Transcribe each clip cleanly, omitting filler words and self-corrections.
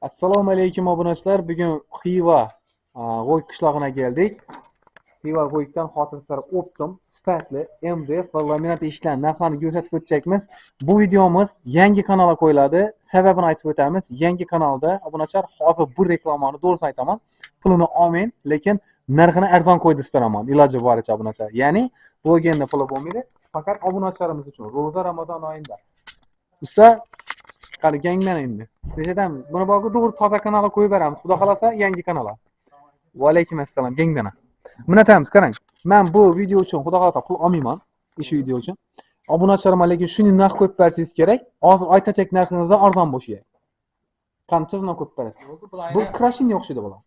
Assalomu alaykum obunachilar. Bugun Xiva G'oy qishlog'iga keldik. Xiva G'oykdan hozir sizlar optim, sifatli MDF va laminat eshiklar narxlarini ko'rsatib o'tjakmiz. Bu videomiz yangi kanalga qo'yiladi. Sababini aytib o'tamiz. Yangi kanalda obunachilar hozir bu reklamani to'g'risini aytaman. Pulini olmang, lekin narxini arzon qo'ydirtiraman iloji boricha obunachilar. Ya'ni blogerni puli bo'lmaydi, faqat obunachilarimiz uchun ro'za Ramazon oyida. Usta, qani gangdan endi. Nechadamiz? Buni boqi to'g'ri toza kanalga qo'yib beramiz. Xudo xolasa yangi kanalga. Va alaykum assalom, gangdana. Minatamiz, qarang. Men bu video uchun xudo xolasa pul olmayman, ish video uchun. Obunachilarimga lekin shuni narx qo'yib bersangiz kerak. Hozir aytacak narxingizdan arzon bo'lishi kerak. Qancha so'mdan qo'yib berasiz? Bu krashinga o'xshaydi bular.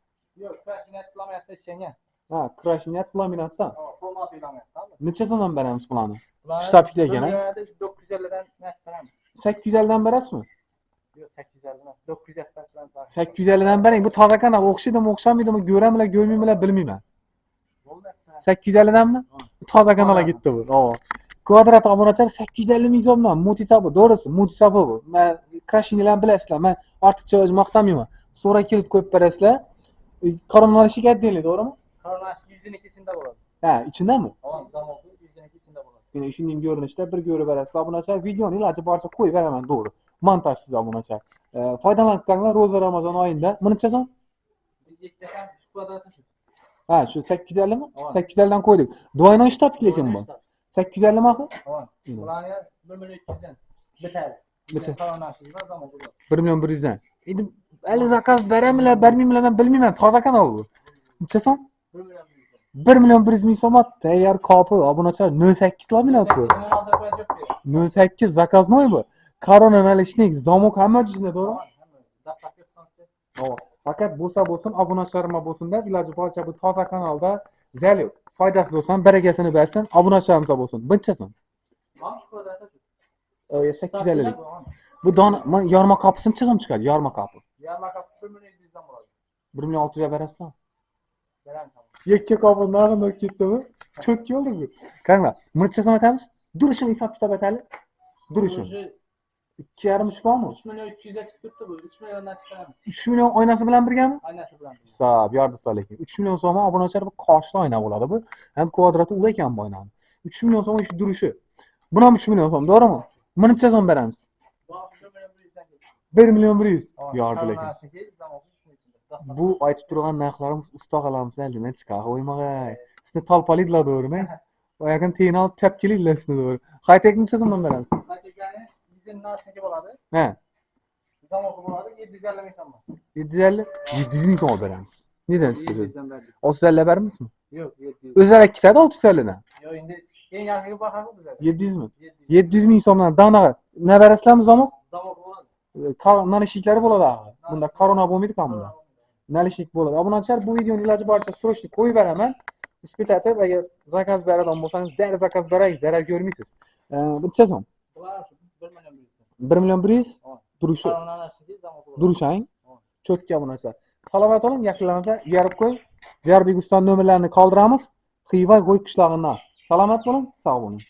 Yo'q, krashinat laminatda ishlangan. Ha, krashinat laminatdan. Полностью laminatdan. Necha so'mdan beramiz bularni? Shtabiklar ekan, ha? 950 dan narx beramiz. 850 dan berasizmi? Yo'q, 850 emas, 950 beramiz. 850 dan bering. Bu toza kanal o'xshaydimi, o'xshamaydimi, ko'ramlar, ko'rmaymilar, bilmayman. Bo'ldi. 850 danmi? Toza kanalga ketdi bu. Ova. Kvadrat obunachilar 850 ming so'mdan mutisabi, to'g'risi mutisabi bu. Men krashingilarni bilasizlar, men ortiqcha o'zim maqtamayman. So'ra kelib qo'yib berasizlar. Koronalashik отдельный, to'g'rimi? Koronash 100 ichida bo'ladi. Ha, ichindami? Tamam, zamoqi 100 ichida bo'ladi. Yine shunday ko'rinishda bir ko'rib berasizlar obunachilar. Videoni iloji boricha qo'yib beraman, to'g'ri. Montajsiz obunachilar. Foydalanib qolinglar ro'za Ramazon oyida. Buncha so'm? Ikkita shu kvadrat shu. Ha, shu 850 mi? Tamam. 850 dan qo'ydik. Двойной штапик lekin bu. 850 mi axir? Tamam. Yine. Bularni 1 million 200 dan bitadi. Bitadi. Koronashi va zamoqi bor. 1 million 100 dan. Endi hali zakaz beramizlar, bermaymilar men bilmayman. Toza kanal bu. Necha so'm? 1 million 100 dan. 1 million 100 ming so'm tayyor qopi obunachilar 0.8 laminat bu. 0.8 заказной bu. Korona наличник, zamok hamma ichida, to'g'rimi? Dastlabki hisobchi. Ova. Faqat bo'lsa bo'lsin, obunachilarimga bo'lsin deb iloji boricha bu toza kanalda zal yo'q. Foydasiz bo'lsin, barakasini bersin, obunachilarimizga bo'lsin. Buncha so'm. Mana shu kvadratda shu. 850. Bu dona yorma qopisi necha so'm chiqadi? Yorma qopi. Yarma qopisi 1 million 700 dan bo'ladi. 1 million 600 ga berasizlar? Beramiz. Yakka qopi narxini o'tib ketdimi? Cho'tki oldi bu. Qaranglar, necha so'm aytamiz? Durishini hisob kitob aytaylik. Durishini. 2,5 uch bormi? 3 million 200 ga chiqib turibdi bu. 3 milliondan chiqaramiz. 3 million oynasi bilan birgami? Oynasi bilan. Hisob yordizlar lekin. 3 million so'm obunachilar bu qoshli oyna bo'ladi bu. Ham kvadrati ul ekan bu oynani. 3 million so'm shu durishi. Buni ham 3 million so'm, to'g'rimi? Buni necha so'm beramiz? Bu 1 million 100 dan ketdi. 1 million 100. Yordi lekin. Bu Bu aytib turgan narxlarimiz usta og'alarimiz eldidan chiqa qo'ymag'ay. Sizni talpalaydilar, to'g'rimi? Oyog'ini teyini olib tepkilaydilar sizni, to'g'ri. Haytek necha so'mdan beramiz? Haytekani 150 narxniki bo'ladi. He. Zamoqi bo'ladi 750 ming so'm. 750? 700 ming so'm beramiz. Neden siz? 700 dan berdik. 650 bermizmi? Yo'q, 700. O'zlari ketadi 650 dan. Yo'q, endi eng yaqingi baho bu bizada. 700 mi? 700. 700 ming so'mdan danaga ne berasizlarmi zamok? Zamoqi bo'ladi. Наличниклari bo'ladi axir. Bunda korona bo'lmaydi kan bunda. Наличник bo'ladi. Obunachilar bu videoni iloji boricha срочно qo'yib beraman. Успеть etib, agar zakaz beradigan bo'lsangiz, darrov zakaz beraylik, zarar ko'rmaysiz. Necha so'm? Bular shu 1 million 100. 1 million 100 durishi. Korona narxniki zamoqi bo'ladi. Durishang. Cho'tka obunachilar. Salomat bo'ling, yaqinlaringizga yorib qo'ying. Jarbek usta nomerlarini qoldiramiz. Xiva G'oy qishlog'idan. Salomat bo'ling, sog' bo'ling.